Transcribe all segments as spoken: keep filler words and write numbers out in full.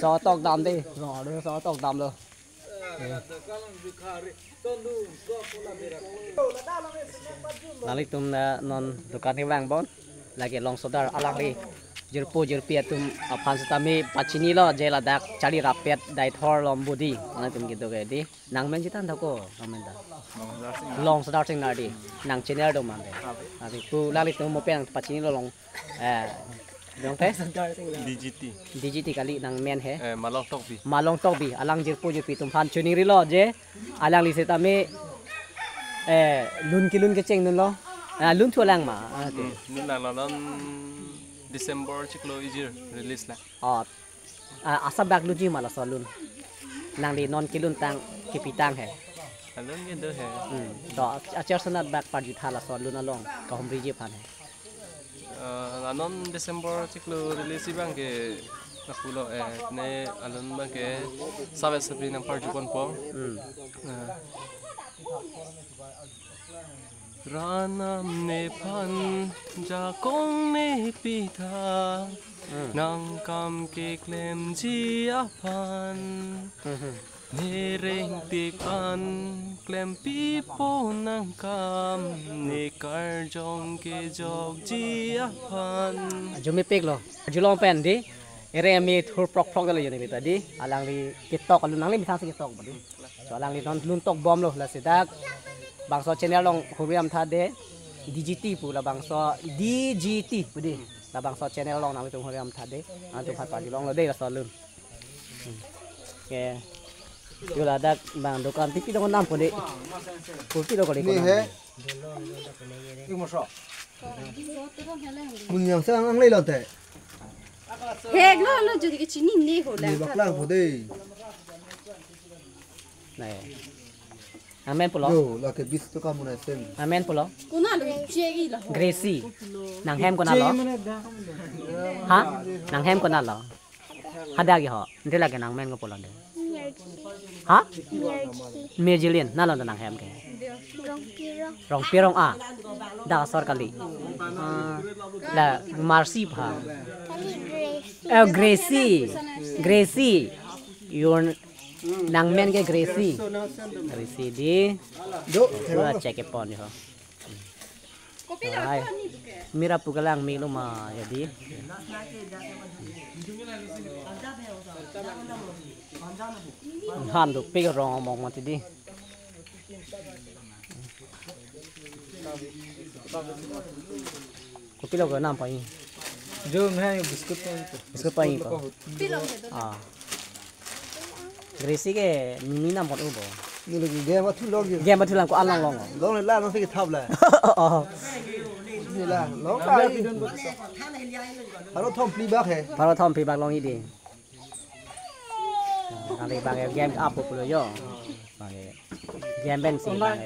So tok dam de. No, de so tok dam lo. Nanglitum na non dukan kevang bon. Lake Longsodar alangli jirpo jirpi atum aphan setame pachinilo je ladak charli rappet Deithor Lombodi. Nanglitum kedo ke di. Nangmen chethan thakko, nangmen ta. Longsodar Singnar di. Nang channel do mande. Ave. Ave pu nanglitum mo pen pachinilo long. Eh, dong te? D G T. D G T kali nangmen he. Eh, Malong Tokbi. Malong Tokbi, alang jirpo jirpi atum aphan chiningrilo je, alangli setame, eh, lun kelun kecheng dunlo. Ah, lun thu alang ma. Ah, te. Hmm, lun lang lo, non December chiklo ijir release la. Oh. Ah, asap bak lunji ma laso alun. Nangli non kelun tang, kepi tang he. Alun kedo he. Hmm. To, achar sonat bak parjutha laso alun along, kahumriji aphan he. Eh, la non December chiklo release abang ke lapulo, eh, ne alun abang ke save save nangparju ponpo. Hmm. Eh. Rat nam nephan jakong nepi tha, hmm, nangkam keklemji aphan. Hmm, hmm. Ne rengtik an klempipo nangkam, ne karjong kejokji aphan. Arjumepiklo. Arjulong pen di. Ere ami thur prok prok lo yoni beta di. Alangli ketok alun, nangli methang si ketok bodi. So alangli non lun tok bomlo, lasi dak bangso channel along hurbi damtha de. D G T pu labangso D G T pu dei. Labangso channel along nangtum horiam tha dei. Nangtum phan pajulonglo dei laso alun. Hmm. Oke. Yo ladak bang dokan pipi dokan nam ko dei. Kopi dokan dei. Ni he. Munyang sang ang lei lote. Hek lo lo jodi ke chini ne ho la. Ni baklang ko dei. Nai. Amen pulo. Yo, lake bis to kamu na sem. Amen pulo. Konat lo, chegi lo. Gracie. Nanghem konat lo? Ha? Nanghem konat lo? Hadak ke ho. Nte lake nangmen ko pulo nte. Ha? Mercy. Merjilin. Nalo nanghem ke. Rongpirong. Rongpirong a. Dak asor kali. Ah, la Mercy pha. Kali Gracie. Eh, Gracie. Gracie. Your nangmen ke Gracie. Gracie dei. Do, pura check e pon ho. Kopi la. Ai. Mira pu kelang mi lo ma ya dei. Han do pe rong mong mati dei. Kopi lo ke nam pai. Jo, me biscuit pa ito. Biscuit pa ito. Kopi lo ke do. Ah. Gracie ke mimi nam kon ubo. Ni lagi game athu log yo. Game athu lang ko along long. Long la no se thap la. Oh. Ni la long ka. Pharo thom phli bak he. Pharo thom phli bak long dei. Kali bang game up pulo yo. Bang game pensi bang.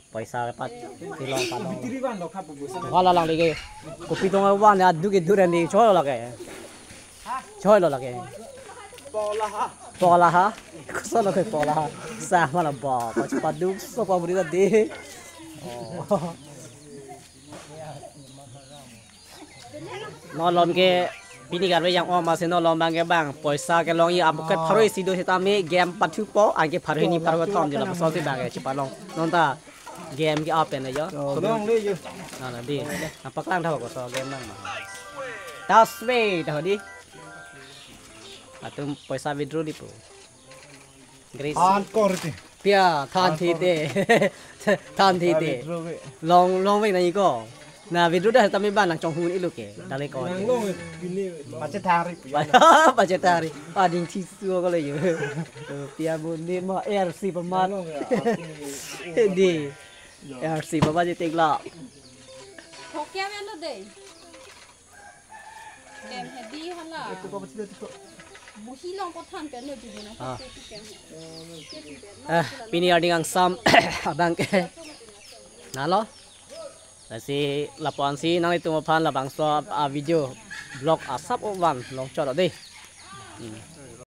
Poisa pat tilong palong. Hala lang lagi. Kopi tong wan ya du ke du ran dei choi lake. Choi lo lake. Pola ha. Pola ha. Koson lake pola ha. Sa mala ba. Pas paduk so pa buri dei. Oh. Nolom ke pini karve yang om asin nolom bang ke bang poisa kelong i abuket pharo isi do sitame game pathupo anke pharo hini pharo thom jila paso si bang ke chipalong nonta game ke open ajo. Long le yo. Na na dei. Apa klang tha ko so game nang ma. Tasve tha dei. Atum poisa withdraw dei po. Gracie. Than kor ti. Pia than thi te. Than thi te. Withdraw ke. Long long ve na iko. Na withdraw dah tame ban nang chonghun ilu ke. Dale ko. Nang long pini. Pache thari. Pache thari. Ading thi su ko le yo. Pia bu ni ma R C pamat. Dei. R C pamat je tek la. Hokya melo dei. Dem hedi hala. Buhi long ko than pen lo judi na. Ah. Ko tu pen. Eh, pini arding angsam abang ke. Nalo. Lasi lapu-an si nanglitum aphan labangso a video vlog asap ovan long chot dei. Hmm.